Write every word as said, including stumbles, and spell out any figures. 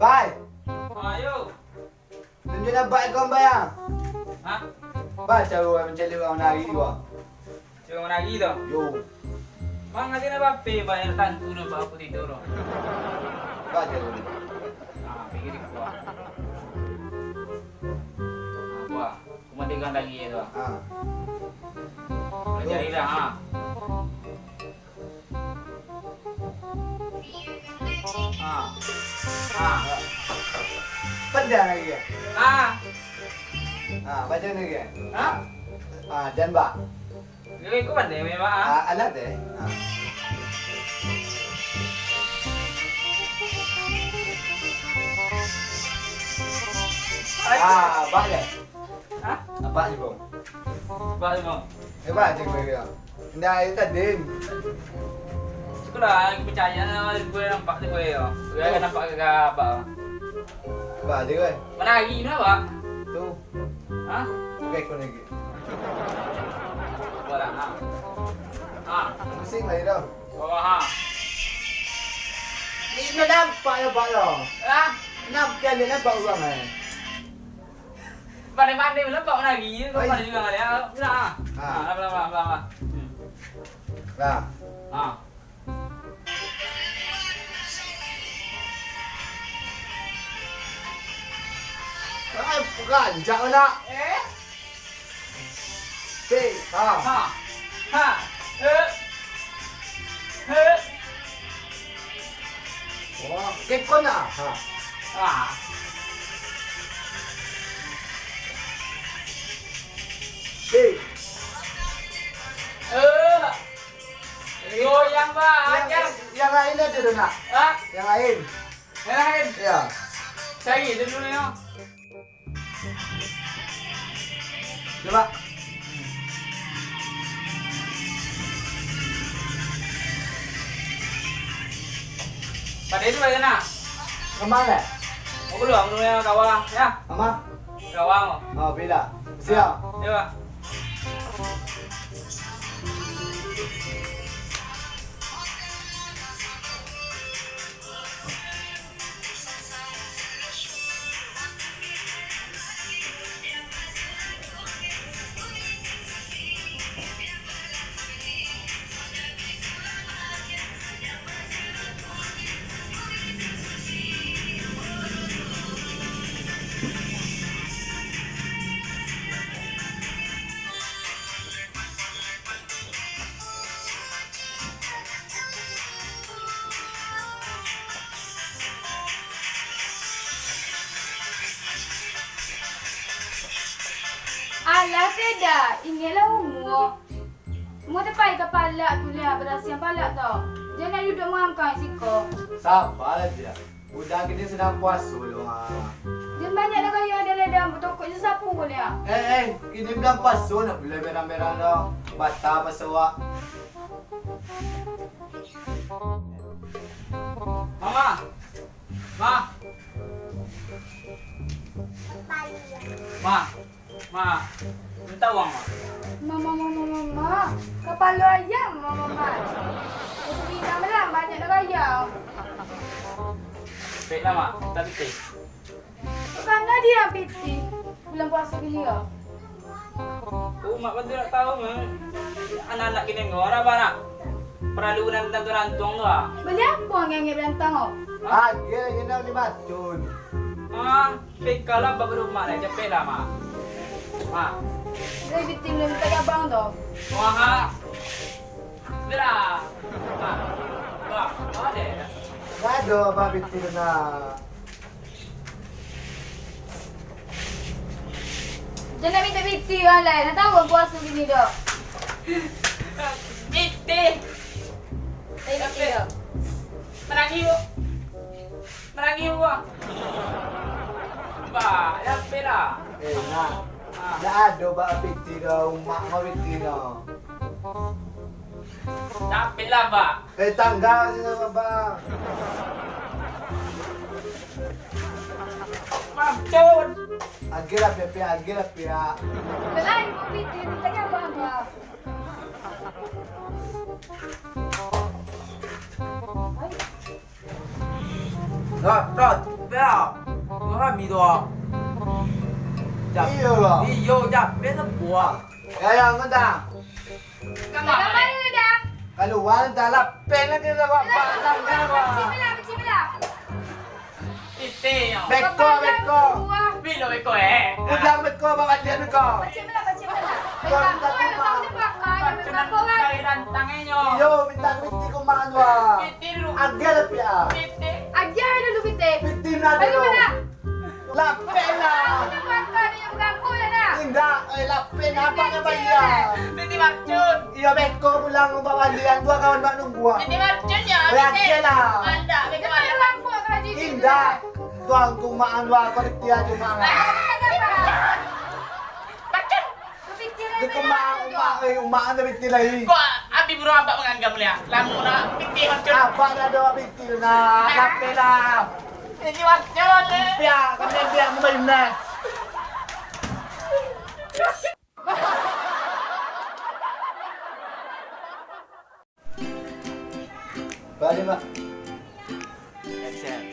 Bai. Ayo. Tunjuak nampak ikam, Bai, ah. Hah? Ba caro mancaliak urang manari tu, ah. Caro manari tu? Yo. Mang ati nak bape, Bai, tantu nampak aku tidur tu. Ba caro ni. Ah, pikir di kuah. Ah, kuah. Aku mati kan tadi tu. Ah. Pelajari lah, ha. Ha. Ha. Pandai lagi, ya? Ha. Ha, baca lagi, ya? Ha? Ha, jan ba. Lagi ku pandai memang, ha? Ha, alah deh. Ha. Ha, ba deh. Hah? Apak ni, Bang. Apak ni, Bang. Eh, ba, cek gue, ya. Indak, itu tadi. Sukolah, aku percaya lah, gue nampak tu, gue, ya. Gue Oh. nampak ke abak. Ba, cek gue. Mana lagi, mana, Pak? Tu. Hah? Gue ikut lagi. Apa lah, ha? Ha. Pusing lagi dah. Oh, ha. Ni, ni nampak ya, Pak, ya? Hah? Nampak, ni nampak orang, eh. Pandai-pandai lah, Pak, lagi. Oi. Pandai juga kan, ya. Sudah, ah. Ah. Ah, lama, lama, lama, lama. Hmm. Nah. Ah. Ai, rancak nak. Eh? Cik, ha. Ha. Ha. Eh. Eh. Wah, kekon lah. Ha. Ah. Cik. Eh. Goyang, Bang. Yang, Ajar. Yang lain ada tu, nak? Hah? Yang lain. Yang lain? Ya. Cari dulu ni, oh. Coba. Pada itu, Pak Zainal. Kemana? Mau keluar, mau keluar kawan, ya? Sama? Kawan. Oh, bila? Siap. Ya, Pak. Alah, Peda, ingeklah umua. Umua tapai ka palak tu, liak barasiah palak tu. Jan nak duduak mangangkang siko. Sabarlah, Tia. Budak kini sadang puaso lo, ha. Jan banyak lah gaya ado ladang, batokok jo sapu ko, liak. Eh, eh, kini bulan puaso, nak bulan merah-merah lo. Bata puaso awak. Mama. Ma. Ma. Ma. Minta uang, Ma. Ma, ma, ma, ma, ma, ma. Kapalo ayam, ma, ma, ma. Itu bina malam banyak nak gaya. Baiklah, Ma. Minta pitih. Kana dia pitih bulan puaso gini yo? Oh, mak bantu nak tahu, mah. Anak-anak kini ngora, Pak, nak? Paralu nan tantu rantuang tu, ah. Bali apo angek-angek balantang, oh? Hah? Agiah lagi enam lima tun. Ah, pekalah baru rumah dah, capek lah, Mak. Mak. Dari bitin belum tanya abang tu. Wah, ha. Sudah. Mak. Mak, ada. Ada, Pak, bitin nak. Jan nak minta pitih urang lai, nak tahu urang puaso kini doh. Pitih. Pitih doh. Manangih, Bu. Manangih, Bu. Bah, ya, ape lah. Eh, nak. Ah. Nak ado bak pitih doh, umak mau pitih doh. Capek lah, Pak. Eh, tangga sini, Bang. Mampun. Agiah lah, Piak, Piak, agiah lah, Piak. Belai, mau pitih, minta nyawa, Bang. Rot, Rot. Bel, kami tu ah. Jap. Iyo lah. Iyo, jap. Bel sebuah. Ya, ya, ngentang. Kamari dah. Kaluar dah lah, pen lagi lah, wak. Palang dah, wak. Beko, beko. Bilo beko, eh. Pulang beko, bawa dia beko. Kau minta kumang. Iyo, minta piti kumang tu ah. Agiah lah, Pia. Agiah dulu piti. Piti nak dulu. Lapeh lah. Indak, eh, lapeh lah. Apa nak bayar? Piti marcun. Iyo, beko pulang, bawa dia tu, kawan bak nunggu ah. Piti marcun ya. Agiah lah. Indak. Tuan kumang tu, kau dia aja, Mang. Marcun. Di kemang, umak, eh, umak anda bintil lai. Kok abi buruak abak manganggam liak? Lamo nak bintil macam. Abak dah ada bintil nak, lapeh lah. Ini macam ni. Biar, kami biar main nak. Balik, Mak. Action.